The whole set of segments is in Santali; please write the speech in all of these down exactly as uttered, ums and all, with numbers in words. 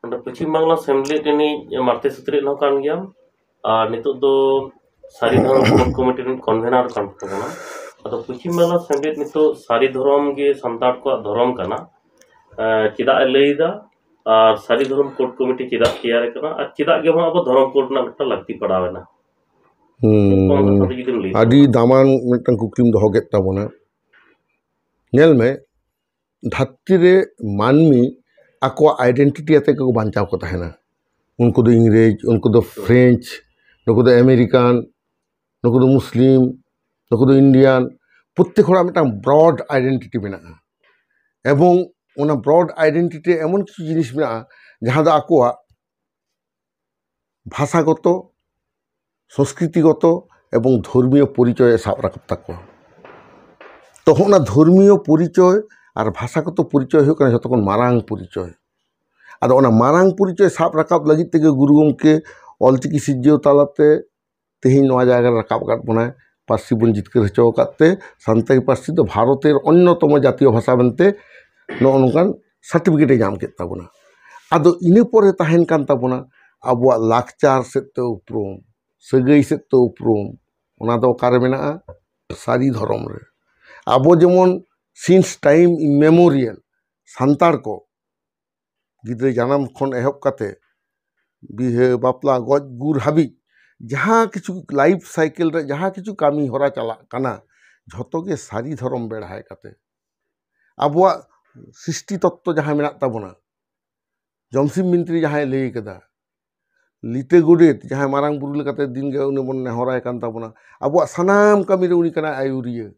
ᱱᱚᱰᱮ ᱯᱚᱪᱷᱤᱢ ᱵᱟᱝᱞᱟ ᱥᱮᱢᱞᱮᱫ ᱨᱤᱱᱤᱡ ᱢᱟᱨᱛᱮ ᱥᱩᱛᱨᱮᱫ ᱦᱚᱸ ᱠᱟᱱ ᱜᱮᱭᱟᱢ, ᱟᱨ ᱱᱤᱛᱚᱜ ᱫᱚ ᱥᱟᱹᱨᱤ ᱫᱷᱚᱨᱚᱢ ᱠᱳᱰ ᱠᱚᱢᱤᱴᱤ ᱨᱤᱱ ᱠᱚᱱᱵᱷᱮᱱᱟᱨ ᱠᱟᱱ ᱛᱟᱵᱚᱱᱟ᱾ ᱟᱫᱚ ᱯᱚᱪᱷᱤᱢ ᱵᱟᱝᱞᱟ ᱥᱮᱢᱞᱮᱫ ᱱᱤᱛᱚᱜ ᱥᱟᱹᱨᱤ ᱫᱷᱚᱨᱚᱢ ᱜᱮ ᱥᱟᱱᱛᱟᱲ ᱠᱚᱣᱟᱜ ᱫᱷᱚᱨᱚᱢ ᱠᱟᱱᱟ, ᱮᱸ, ᱪᱮᱫᱟᱜ ᱮ ᱞᱟᱹᱭ ᱮᱫᱟ? ᱟᱨ ᱥᱟᱹᱨᱤ ᱫᱷᱚᱨᱚᱢ ᱠᱳᱰ ᱠᱚᱢᱤᱴᱤ ᱪᱮᱫᱟᱜ ᱛᱮᱭᱟᱨ ᱟᱠᱟᱱᱟ? ᱟᱨ ᱪᱮᱫᱟᱜ ᱜᱮ ᱵᱟᱝ ᱟᱵᱚ ᱫᱷᱚᱨᱚᱢ ᱠᱳᱰ ᱨᱮᱱᱟᱜ ᱢᱤᱫᱴᱟᱝ ᱞᱟᱹᱠᱛᱤ ᱯᱟᱲᱟᱣ ᱮᱱᱟ? ᱦᱩᱸ᱾ ᱠᱚᱢ ᱠᱟᱛᱷᱟ ᱛᱮ ᱡᱩᱫᱤᱢ ᱞᱟᱹᱭ ᱟᱹᱰᱤ ᱛᱟᱵᱚᱱᱟ᱾ ᱫᱟᱢᱟᱱ ᱢᱤᱫᱴᱟᱝ ᱠᱩᱠᱞᱤᱢ ᱫᱚᱦᱚ ᱠᱮᱫ ᱛᱟᱵᱚᱱᱟ᱾ ᱧᱮᱞ ᱢᱮ, ᱫᱷᱟᱹᱨᱛᱤ ᱨᱮ ᱢᱟᱹᱱᱢᱤ ᱟᱠᱚᱣᱟᱜ ᱟᱭᱰᱮᱱᱴᱤᱴᱤ ᱟᱛᱮ ᱜᱮᱠᱚ ᱵᱟᱧᱪᱟᱣ ᱠᱚ ᱛᱟᱦᱮᱱᱟ᱾ ᱩᱱᱠᱩ ᱫᱚ ᱤᱝᱨᱮᱡᱽ, ᱩᱱᱠᱩ ᱫᱚ ᱯᱷᱨᱮᱧᱪ, ᱱᱩᱠᱩ ᱫᱚ ᱟᱢᱮᱨᱤᱠᱟᱱ, ᱱᱩᱠᱩ ᱫᱚ ᱢᱩᱥᱞᱤᱢ, ᱱᱩᱠᱩ ᱫᱚ ᱤᱱᱰᱤᱭᱟᱱ᱾ ᱯᱨᱚᱛᱛᱮᱠ ᱦᱚᱲᱟᱜ ᱢᱤᱫᱴᱟᱝ ᱵᱨᱚᱰ ᱟᱭᱰᱮᱱᱴᱤᱴᱤ ᱢᱮᱱᱟᱜᱼᱟ᱾ ᱮᱵᱚᱝ ᱚᱱᱟ ᱵᱨᱚᱰ ᱟᱭᱰᱮᱱᱴᱤᱴᱤ ᱮᱢᱚᱱ ᱠᱤᱪᱷᱩ ᱡᱤᱱᱤᱥ ᱢᱮᱱᱟᱜᱼᱟ, ᱡᱟᱦᱟᱸ ᱫᱚ ᱟᱠᱚᱣᱟᱜ ᱵᱷᱟᱥᱟᱜᱚᱛᱚ, ᱥᱚᱝᱥᱠᱨᱤᱛᱤᱜᱚᱛᱚ ᱮᱵᱚᱝ ᱫᱷᱚᱨᱢᱤᱭᱚ ᱯᱚᱨᱤᱪᱚᱭ ᱮ ᱥᱟᱵ ᱨᱟᱠᱟᱵ ᱛᱟᱠᱚᱣᱟ᱾ ᱛᱚ, ᱚᱱᱟ ᱫᱷᱚᱨᱢᱤᱭᱚ ᱯᱚᱨᱤᱪᱚᱭ ᱟᱨ ᱵᱷᱟᱥᱟᱜᱚᱛᱚ ᱯᱚᱨᱤᱪᱚᱭ ᱦᱩᱭᱩᱜ ᱠᱟᱱᱟ ᱡᱷᱚᱛᱚ ᱠᱷᱚᱱ ᱢᱟᱨᱟᱝ ᱯᱚᱨᱤᱪᱚᱭ᱾ ᱟᱫᱚ ᱚᱱᱟ ᱢᱟᱨᱟᱝ ᱯᱚᱨᱤᱪᱚᱭ ᱥᱟᱵ ᱨᱟᱠᱟᱵ ᱞᱟᱹᱜᱤᱫ ᱛᱮᱜᱮ ᱜᱩᱨᱩ ᱜᱚᱢᱠᱮ ᱚᱞᱪᱤᱠᱤ ᱥᱤᱨᱡᱟᱹᱣ ᱛᱟᱞᱟᱛᱮ ᱛᱮᱦᱮᱧ ᱱᱚᱣᱟ ᱡᱟᱭᱜᱟ ᱨᱮ ᱨᱟᱠᱟᱵ ᱟᱠᱟᱫ ᱵᱚᱱᱟᱭ᱾ ᱯᱟᱹᱨᱥᱤ ᱵᱚᱱ ᱡᱤᱛᱠᱟᱹᱨ ᱦᱚᱪᱚ ᱟᱠᱟᱫ ᱛᱮ ᱥᱟᱱᱛᱟᱲᱤ ᱯᱟᱹᱨᱥᱤ ᱫᱚ ᱵᱷᱟᱨᱚᱛᱮᱨ ᱚᱱᱱᱚᱛᱚᱢᱚ ᱡᱟᱛᱤᱭᱚ ᱵᱷᱟᱥᱟ ᱢᱮᱱᱛᱮ ᱱᱚᱜᱼᱚ ᱱᱚᱝᱠᱟᱱ ᱥᱟᱨᱴᱤᱯᱷᱤᱠᱮᱴ ᱮ ᱧᱟᱢ ᱠᱮᱫ ᱛᱟᱵᱚᱱᱟ᱾ ᱟᱫᱚ ᱤᱱᱟᱹ ᱯᱚᱨᱮ ᱛᱟᱦᱮᱱ ᱠᱟᱱ ᱛᱟᱵᱚᱱᱟ ᱟᱵᱚᱣᱟᱜ ᱞᱟᱠᱪᱟᱨ ᱥᱮᱫ ᱛᱮ ᱩᱯᱨᱩᱢ, ᱥᱟᱹᱜᱟᱹᱭ ᱥᱮᱫ ᱛᱮ ᱩᱯᱨᱩᱢ, ᱚᱱᱟ ᱫᱚ ᱚᱠᱟᱨᱮ ᱢᱮᱱᱟᱜᱼᱟ? ᱥᱟᱹᱨᱤ ᱫᱷᱚᱨᱚᱢ ᱨᱮ᱾ ᱟᱵᱚ ᱡᱮᱢᱚᱱ since time immemorial ᱥᱟᱱᱛᱟᱲ ᱠᱚ ᱜᱤᱫᱽᱨᱟᱹ ᱡᱟᱱᱟᱢ ᱠᱷᱚᱱ ᱮᱦᱚᱵ ᱠᱟᱛᱮ ᱵᱤᱦᱟᱹ, ᱵᱟᱯᱞᱟ, ᱜᱚᱡ, ᱜᱩᱨ ᱦᱟᱹᱵᱤᱡ ᱡᱟᱦᱟᱸ ᱠᱤᱪᱷᱩ ᱞᱟᱭᱤᱯᱷ ᱥᱟᱭᱠᱮᱞ ᱨᱮ ᱡᱟᱦᱟᱸ ᱠᱤᱪᱷᱩ ᱠᱟᱹᱢᱤ ᱦᱚᱨᱟ ᱪᱟᱞᱟᱜ ᱠᱟᱱᱟ, ᱡᱷᱚᱛᱚ ᱜᱮ ᱥᱟᱹᱨᱤ ᱫᱷᱚᱨᱚᱢ ᱵᱮᱲᱦᱟᱭ ᱠᱟᱛᱮ᱾ ᱟᱵᱚᱣᱟᱜ ᱥᱨᱤᱥᱴᱤ ᱛᱚᱛᱛᱚ ᱡᱟᱦᱟᱸ ᱢᱮᱱᱟᱜ ᱛᱟᱵᱚᱱᱟ, ᱡᱚᱢᱥᱤᱢ ᱵᱤᱱᱛᱤ ᱨᱮ ᱡᱟᱦᱟᱸᱭ ᱞᱟᱹᱭ ᱠᱟᱫᱟ, ᱞᱤᱴᱟᱹ ᱜᱚᱰᱮᱛ ᱡᱟᱦᱟᱸᱭ ᱢᱟᱨᱟᱝ ᱵᱩᱨᱩ ᱞᱮᱠᱟᱛᱮ ᱫᱤᱱ ᱜᱮ ᱩᱱᱤ ᱵᱚᱱ ᱱᱮᱦᱚᱨᱟᱭ ᱠᱟᱱ ᱛᱟᱵᱚᱱᱟ, ᱟᱵᱚᱣᱟᱜ ᱥᱟᱱᱟᱢ ᱠᱟᱹᱢᱤ ᱨᱮ ᱩᱱᱤ ᱠᱟᱱᱟᱭ ᱟᱹᱭᱩᱨᱤᱭᱟᱹ᱾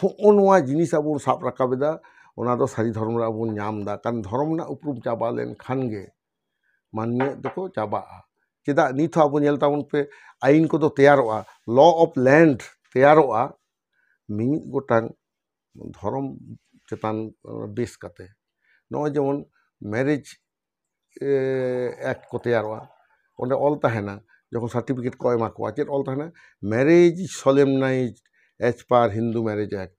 ᱦᱚᱸᱜᱼᱚ ᱱᱚᱣᱟ ᱡᱤᱱᱤᱥ ᱟᱵᱚ ᱵᱚᱱ ᱥᱟᱵ ᱨᱟᱠᱟᱵ ᱮᱫᱟ, ᱚᱱᱟ ᱫᱚ ᱥᱟᱹᱨᱤ ᱫᱷᱚᱨᱚᱢ ᱨᱮ ᱟᱵᱚ ᱵᱚᱱ ᱧᱟᱢ ᱮᱫᱟ᱾ ᱠᱟᱨᱚᱱ ᱫᱷᱚᱨᱚᱢ ᱨᱮᱱᱟᱜ ᱩᱯᱨᱩᱢ ᱪᱟᱵᱟ ᱞᱮᱱᱠᱷᱟᱱ ᱜᱮ ᱢᱟᱹᱱᱢᱤᱭᱟᱜ ᱫᱚᱠᱚ ᱪᱟᱵᱟᱜᱼᱟ᱾ ᱪᱮᱫᱟᱜ? ᱱᱤᱛ ᱦᱚᱸ ᱟᱵᱚ ᱧᱮᱞ ᱛᱟᱵᱚᱱ ᱯᱮ, ᱟᱹᱭᱤᱱ ᱠᱚᱫᱚ ᱛᱮᱭᱟᱨᱚᱜᱼᱟ, law of land ᱛᱮᱭᱟᱨᱚᱜᱼᱟ, ᱢᱤᱢᱤᱫ ᱜᱚᱴᱟᱝ ᱫᱷᱚᱨᱚᱢ ᱪᱮᱛᱟᱱ ᱵᱮᱥ ᱠᱟᱛᱮ᱾ ᱱᱚᱜᱼᱚᱭ ᱡᱮᱢᱚᱱ marriage act ᱠᱚ ᱛᱮᱭᱟᱨᱚᱜᱼᱟ, ᱚᱸᱰᱮ ᱚᱞ ᱛᱟᱦᱮᱱᱟ, ᱡᱚᱠᱷᱚᱱ ᱥᱟᱨᱴᱤᱯᱷᱤᱠᱮᱴ ᱠᱚ ᱮᱢᱟ ᱠᱚᱣᱟ, ᱪᱮᱫ ᱚᱞ ᱛᱟᱦᱮᱱᱟ? Marriage solemnized as per Hindu Marriage Act,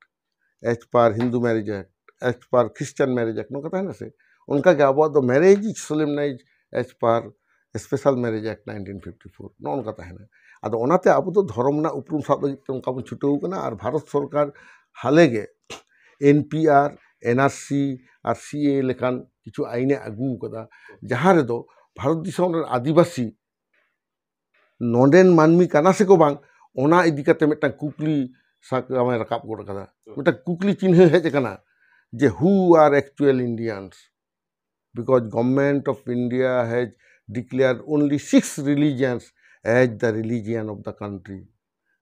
as per Hindu Marriage Act, as per Christian Marriage Act, ᱱᱚᱝᱠᱟ ᱛᱟᱦᱮᱱᱟ ᱥᱮ? ᱚᱱᱠᱟᱜᱮ ᱟᱵᱚᱣᱟᱜ ᱫᱚ marriage is solemnized as per Special Marriage Act nineteen fifty four, ᱱᱚᱜᱼᱚ ᱱᱚᱝᱠᱟ ᱛᱟᱦᱮᱱᱟ᱾ ᱟᱫᱚ ᱚᱱᱟᱛᱮ ᱟᱵᱚ ᱫᱚ ᱫᱷᱚᱨᱚᱢ ᱨᱮᱱᱟᱜ ᱩᱯᱨᱩᱢ ᱥᱟᱵ ᱞᱟᱹᱜᱤᱫ ᱛᱮ ᱚᱱᱠᱟ ᱵᱚᱱ ᱪᱷᱩᱴᱟᱹᱣ ᱠᱟᱱᱟ᱾ ᱟᱨ ᱵᱷᱟᱨᱚᱛ ᱥᱚᱨᱠᱟᱨ ᱦᱟᱞᱮ ᱜᱮ NPR, NRC ᱟᱨ CAA ᱞᱮᱠᱟᱱ ᱠᱤᱪᱷᱩ ᱟᱭᱤᱱᱮ ᱟᱹᱜᱩ ᱟᱠᱟᱫᱟ, ᱡᱟᱦᱟᱸ ᱨᱮᱫᱚ ᱵᱷᱟᱨᱚᱛ ᱫᱤᱥᱚᱢ ᱨᱮᱱ ᱟᱹᱫᱤᱵᱟᱹᱥᱤ ᱱᱚᱰᱮᱱ ᱢᱟᱹᱱᱢᱤ ᱠᱟᱱᱟ ᱥᱮᱠᱚ ᱵᱟᱝ, ᱚᱱᱟ ᱤᱫᱤ ᱠᱟᱛᱮ ᱢᱤᱫᱴᱟᱝ ᱠᱩᱠᱞᱤ ᱥᱟᱠᱟᱢᱮ ᱨᱟᱠᱟᱵ ᱜᱚᱫ ᱟᱠᱟᱫᱟ᱾ ᱢᱤᱫᱴᱟᱝ ᱠᱩᱠᱞᱤ ᱪᱤᱱᱦᱟᱹ ᱦᱮᱡ ᱟᱠᱟᱱᱟ ᱡᱮ, who are actual Indians? Because Government of India has declared only six religions as the religion of the country.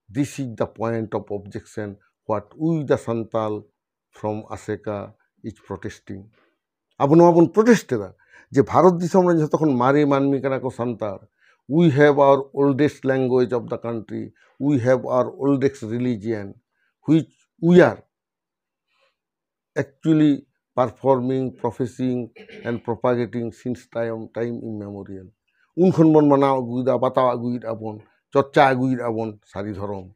This is the point of objection what we the Santal from Aseka is protesting. ᱟᱵᱚ ᱱᱚᱣᱟ ᱵᱚᱱ protest ᱮᱫᱟ ᱡᱮ ᱵᱷᱟᱨᱚᱛ ᱫᱤᱥᱚᱢ ᱨᱮ ᱡᱷᱚᱛᱚ ᱠᱷᱚᱱ ᱢᱟᱨᱮ ᱢᱟᱹᱱᱢᱤ ᱠᱟᱱᱟ ᱠᱚ Santal. We have our oldest language of the country. We have our oldest religion, which we are actually performing, professing and propagating since time, time immemorial. ᱩᱱ ᱠᱷᱚᱱ ᱵᱚᱱ ᱢᱟᱱᱟᱣ ᱟᱹᱜᱩᱭᱮᱫᱟ, ᱵᱟᱛᱟᱣ ᱟᱹᱜᱩᱭᱮᱫᱟ ᱵᱚᱱ, ᱪᱚᱨᱪᱟ ᱟᱹᱜᱩᱭᱮᱫᱟ ᱵᱚᱱ ᱥᱟᱹᱨᱤ ᱫᱷᱚᱨᱚᱢ.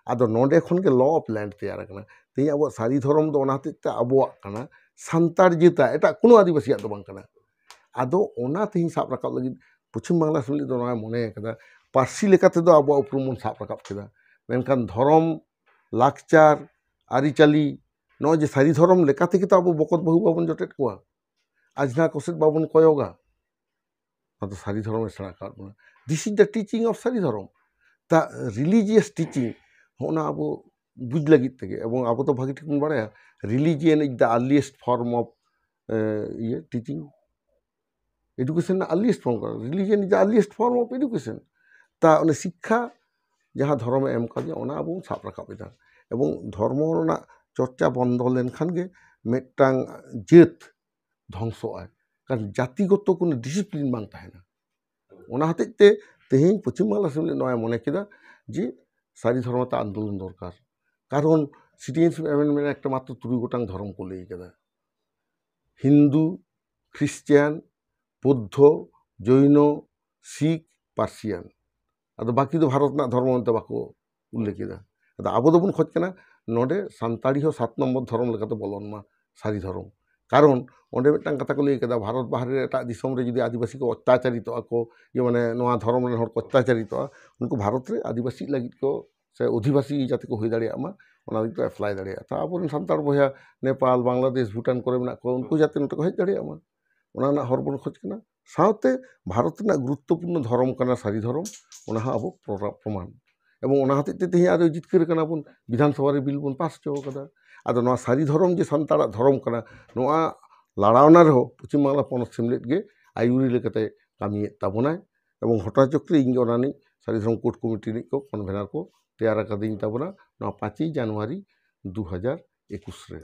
ᱟᱫᱚ ᱱᱚᱰᱮ ᱠᱷᱚᱱ ᱜᱮ law of land ᱛᱮᱭᱟᱨ ᱟᱠᱟᱱᱟ᱾ ᱛᱮᱦᱮᱧ ᱟᱵᱚᱣᱟᱜ ᱥᱟᱹᱨᱤ ᱫᱷᱚᱨᱚᱢ ᱫᱚ ᱚᱱᱟ ᱦᱚᱛᱮᱡ ᱛᱮ ᱟᱵᱚᱣᱟᱜ ᱠᱟᱱᱟ, ᱥᱟᱱᱛᱟᱲ ᱡᱟᱹᱛᱟᱜ, ᱮᱴᱟᱜ ᱠᱳᱱᱳ ᱟᱹᱫᱤᱵᱟᱹᱥᱤᱭᱟᱜ ᱫᱚ ᱵᱟᱝ ᱠᱟᱱᱟ᱾ ᱟᱫᱚ ᱚᱱᱟ ᱛᱮᱦᱮᱧ ᱥᱟᱵ ᱨᱟᱠᱟᱵ ᱞᱟᱹᱜᱤᱫ ᱯᱚᱪᱷᱤᱢ ᱵᱟᱝᱞᱟ ᱥᱮᱢᱞᱮᱫ ᱫᱚ ᱱᱚᱣᱟᱭ ᱢᱚᱱᱮ ᱟᱠᱟᱫᱟ, ᱯᱟᱹᱨᱥᱤ ᱞᱮᱠᱟ ᱛᱮᱫᱚ ᱟᱵᱚᱣᱟᱜ ᱩᱯᱨᱩᱢ ᱵᱚᱱ ᱥᱟᱵ ᱨᱟᱠᱟᱵ ᱠᱮᱫᱟ, ᱢᱮᱱᱠᱷᱟᱱ ᱫᱷᱚᱨᱚᱢ, ᱞᱟᱠᱪᱟᱨ, ᱟᱹᱨᱤᱪᱟᱹᱞᱤ, ᱱᱚᱜᱼᱚᱭ ᱡᱮ ᱥᱟᱹᱨᱤ ᱫᱷᱚᱨᱚᱢ ᱞᱮᱠᱟ ᱛᱮᱜᱮ ᱛᱚ ᱟᱵᱚ ᱵᱚᱠᱚᱛ ᱵᱟᱹᱦᱩ ᱵᱟᱵᱚᱱ ᱡᱚᱴᱮᱫ ᱠᱚᱣᱟ, ᱟᱡᱷᱱᱟᱨ ᱠᱚᱥᱮᱫ ᱵᱟᱵᱚᱱ ᱠᱚᱭᱚᱜᱟ᱾ ᱚᱱᱟ ᱫᱚ ᱥᱟᱹᱨᱤ ᱫᱷᱚᱨᱚᱢᱮ ᱥᱮᱬᱟ ᱟᱠᱟᱫ ᱵᱚᱱᱟ᱾ This is the teaching of ᱥᱟᱹᱨᱤ ᱫᱷᱚᱨᱚᱢ. ᱫᱟ religious teaching, ᱦᱚᱸᱜᱼᱚ ᱱᱟ ᱟᱵᱚ ᱵᱩᱡᱽ ᱞᱟᱹᱜᱤᱫ ᱛᱮᱜᱮ, ᱮᱵᱚᱝ ᱟᱵᱚ ᱫᱚ ᱵᱷᱟᱹᱜᱤ ᱴᱷᱤᱠ ᱵᱚᱱ ᱵᱟᱲᱟᱭᱟ, religion is the earliest form of, ᱮ, ᱤᱭᱟᱹ, teaching. Education ᱨᱮᱱᱟᱜ earliest form ᱠᱟᱱᱟ, religion is the earliest form of education. ᱛᱟ ᱚᱱᱮ ᱥᱤᱠᱠᱷᱟ ᱡᱟᱦᱟᱸ ᱫᱷᱚᱨᱚᱢᱮ ᱮᱢ ᱠᱟᱫᱮᱭᱟ, ᱚᱱᱟ ᱟᱵᱚ ᱵᱚᱱ ᱥᱟᱵ ᱨᱟᱠᱟᱵ ᱮᱫᱟ᱾ ᱮᱵᱚᱝ ᱫᱷᱚᱨᱢᱚ ᱨᱮᱱᱟᱜ ᱪᱚᱨᱪᱟ ᱵᱚᱱᱫᱚ ᱞᱮᱱᱠᱷᱟᱱ ᱜᱮ ᱢᱤᱫᱴᱟᱝ ᱡᱟᱹᱛ ᱫᱷᱚᱝᱥᱚᱜᱼᱟᱭ, ᱠᱟᱨᱚᱱ ᱡᱟᱹᱛᱤᱜᱚᱛᱚ ᱠᱳᱱᱳ discipline ᱵᱟᱝ ᱛᱟᱦᱮᱱᱟ᱾ ᱚᱱᱟ ᱦᱚᱛᱮᱡ ᱛᱮ ᱛᱮᱦᱮᱧ ᱯᱚᱪᱷᱤᱢ ᱵᱟᱝᱞᱟ ᱥᱮᱢᱞᱮᱫ ᱱᱚᱣᱟᱭ ᱢᱚᱱᱮ ᱠᱮᱫᱟ ᱡᱮ ᱥᱟᱹᱨᱤ ᱫᱷᱚᱨᱚᱢ ᱛᱮ ᱟᱱᱫᱳᱞᱚᱱ ᱫᱚᱨᱠᱟᱨ, ᱠᱟᱨᱚᱱ Citizenship Amendment Act ᱨᱮ ᱢᱟᱛᱨᱚ ᱛᱩᱨᱩᱭ ᱜᱚᱴᱟᱝ ᱫᱷᱚᱨᱚᱢ ᱠᱚ ᱞᱟᱹᱭ ᱠᱟᱫᱟ, ᱦᱤᱱᱫᱩ, ᱠᱷᱨᱤᱥᱴᱤᱭᱟᱱ, ᱵᱳᱫᱽᱫᱷᱚ, ᱡᱚᱭᱱᱚ, ᱥᱤᱠᱷ, ᱯᱟᱨᱥᱤᱭᱟᱱ᱾ ᱟᱫᱚ ᱵᱟᱹᱠᱤ ᱫᱚ ᱵᱷᱟᱨᱚᱛ ᱨᱮᱱᱟᱜ ᱫᱷᱚᱨᱢᱚ ᱢᱮᱱᱛᱮ ᱵᱟᱠᱚ ᱩᱞᱞᱮᱠᱷ ᱮᱫᱟ᱾ ᱟᱫᱚ ᱟᱵᱚ ᱫᱚᱵᱚᱱ ᱠᱷᱚᱡᱽ ᱠᱟᱱᱟ ᱱᱚᱰᱮ ᱥᱟᱱᱛᱟᱲᱤ ᱦᱚᱸ ᱥᱟᱛ ᱱᱚᱢᱵᱚᱨ ᱫᱷᱚᱨᱚᱢ ᱞᱮᱠᱟᱛᱮ ᱵᱚᱞᱚᱱ ᱢᱟ, ᱥᱟᱹᱨᱤ ᱫᱷᱚᱨᱚᱢ᱾ ᱠᱟᱨᱚᱱ ᱚᱸᱰᱮ ᱢᱤᱫᱴᱟᱝ ᱠᱟᱛᱷᱟ ᱠᱚ ᱞᱟᱹᱭ ᱠᱟᱫᱟ, ᱵᱷᱟᱨᱚᱛ ᱵᱟᱦᱨᱮ ᱨᱮ ᱮᱴᱟᱜ ᱫᱤᱥᱚᱢ ᱨᱮ ᱡᱩᱫᱤ ᱟᱹᱫᱤᱵᱟᱹᱥᱤ ᱠᱚ ᱚᱛᱛᱟᱪᱟᱨᱤᱛᱚᱜᱼᱟ ᱠᱚ, ᱡᱮ ᱢᱟᱱᱮ ᱱᱚᱣᱟ ᱫᱷᱚᱨᱚᱢ ᱨᱮᱱ ᱦᱚᱲ ᱠᱚ ᱚᱛᱛᱟᱪᱟᱨᱤᱛᱚᱜᱼᱟ, ᱩᱱᱠᱩ ᱵᱷᱟᱨᱚᱛ ᱨᱮ ᱟᱹᱫᱤᱵᱟᱹᱥᱤ ᱞᱟᱹᱜᱤᱫ ᱠᱚ ᱥᱮ ᱚᱫᱷᱤᱵᱟᱥᱤ ᱡᱟᱛᱮ ᱠᱚ ᱦᱩᱭ ᱫᱟᱲᱮᱭᱟᱜ ᱢᱟ, ᱚᱱᱟ ᱞᱟᱹᱜᱤᱫ ᱠᱚ ᱮᱯᱞᱟᱭ ᱫᱟᱲᱮᱭᱟᱜᱼᱟ᱾ ᱛᱚ ᱟᱵᱚᱨᱮᱱ ᱥᱟᱱᱛᱟᱲ ᱵᱚᱭᱦᱟ ᱱᱮᱯᱟᱞ, ᱵᱟᱝᱞᱟᱫᱮᱥ, ᱵᱷᱩᱴᱟᱱ ᱠᱚᱨᱮ ᱢᱮᱱᱟᱜ ᱠᱚᱣᱟ, ᱩᱱᱠᱩ ᱡᱟᱛᱮ ᱱᱚᱛᱮ ᱠᱚ ᱦᱮᱡ ᱫᱟᱲᱮᱭᱟᱜ ᱢᱟ, ᱚᱱᱟ ᱨᱮᱱᱟᱜ ᱦᱚᱨ ᱵᱚᱱ ᱠᱷᱚᱡᱽ ᱠᱟᱱᱟ᱾ ᱥᱟᱶᱛᱮ ᱵᱷᱟᱨᱚᱛ ᱨᱮᱱᱟᱜ ᱜᱩᱨᱩᱛᱛᱚᱯᱩᱨᱱᱚ ᱫᱷᱚᱨᱚᱢ ᱠᱟᱱᱟ ᱥᱟᱹᱨᱤ ᱫᱷᱚᱨᱚᱢ, ᱚᱱᱟ ᱦᱚᱸ ᱟᱵᱚ ᱯᱨᱚᱢᱟ-, ᱯᱨᱚᱢᱟᱱ᱾ ᱮᱵᱚᱝ ᱚᱱᱟ ᱦᱚᱛᱮᱡ ᱛᱮ ᱛᱮᱦᱮᱧ ᱟᱨᱚ ᱡᱤᱛᱠᱟᱹᱨ ᱠᱟᱱᱟ ᱵᱚᱱ, ᱵᱤᱫᱷᱟᱱ ᱥᱚᱵᱷᱟ ᱨᱮ ᱵᱤᱞ ᱵᱚᱱ ᱯᱟᱥ ᱦᱚᱪᱚ ᱠᱟᱫᱟ᱾ ᱟᱫᱚ ᱱᱚᱣᱟ ᱥᱟᱹᱨᱤ ᱫᱷᱚᱨᱚᱢ ᱡᱮ ᱥᱟᱱᱛᱟᱲᱟᱜ ᱫᱷᱚᱨᱚᱢ ᱠᱟᱱᱟ, ᱱᱚᱣᱟ ᱞᱟᱲᱟᱣᱱᱟ ᱨᱮᱦᱚᱸ ᱯᱚᱪᱷᱤᱢ ᱵᱟᱝᱞᱟ ᱯᱚᱱᱚᱛ ᱥᱮᱢᱞᱮᱫ ᱜᱮ ᱟᱹᱭᱩᱨᱤ ᱞᱮᱠᱟᱛᱮ ᱠᱟᱹᱢᱤᱭᱮᱫ ᱛᱟᱵᱚᱱᱟᱭ᱾ ᱮᱵᱚᱝ ᱜᱷᱚᱴᱚᱱᱟ ᱪᱚᱠᱨᱮ ᱤᱧ ᱜᱮ ᱚᱱᱟ ᱨᱤᱱᱤᱡ ᱥᱟᱹᱨᱤ ᱫᱷᱚᱨᱚᱢ ᱠᱳᱰ ᱠᱚᱢᱤᱴᱤ ᱨᱤᱱᱤᱡ ᱠᱚ ᱠᱚᱱᱵᱷᱮᱱᱟᱨ ᱠᱚ ᱛᱮᱭᱟᱨ ᱟᱠᱟᱫᱤᱧ ᱛᱟᱵᱚᱱᱟ ᱱᱚᱣᱟ ᱯᱟᱸᱪᱮᱭ ᱡᱟᱱᱩᱣᱟᱨᱤ ᱫᱩ ᱦᱟᱡᱟᱨ ᱮᱠᱩᱥ ᱨᱮ᱾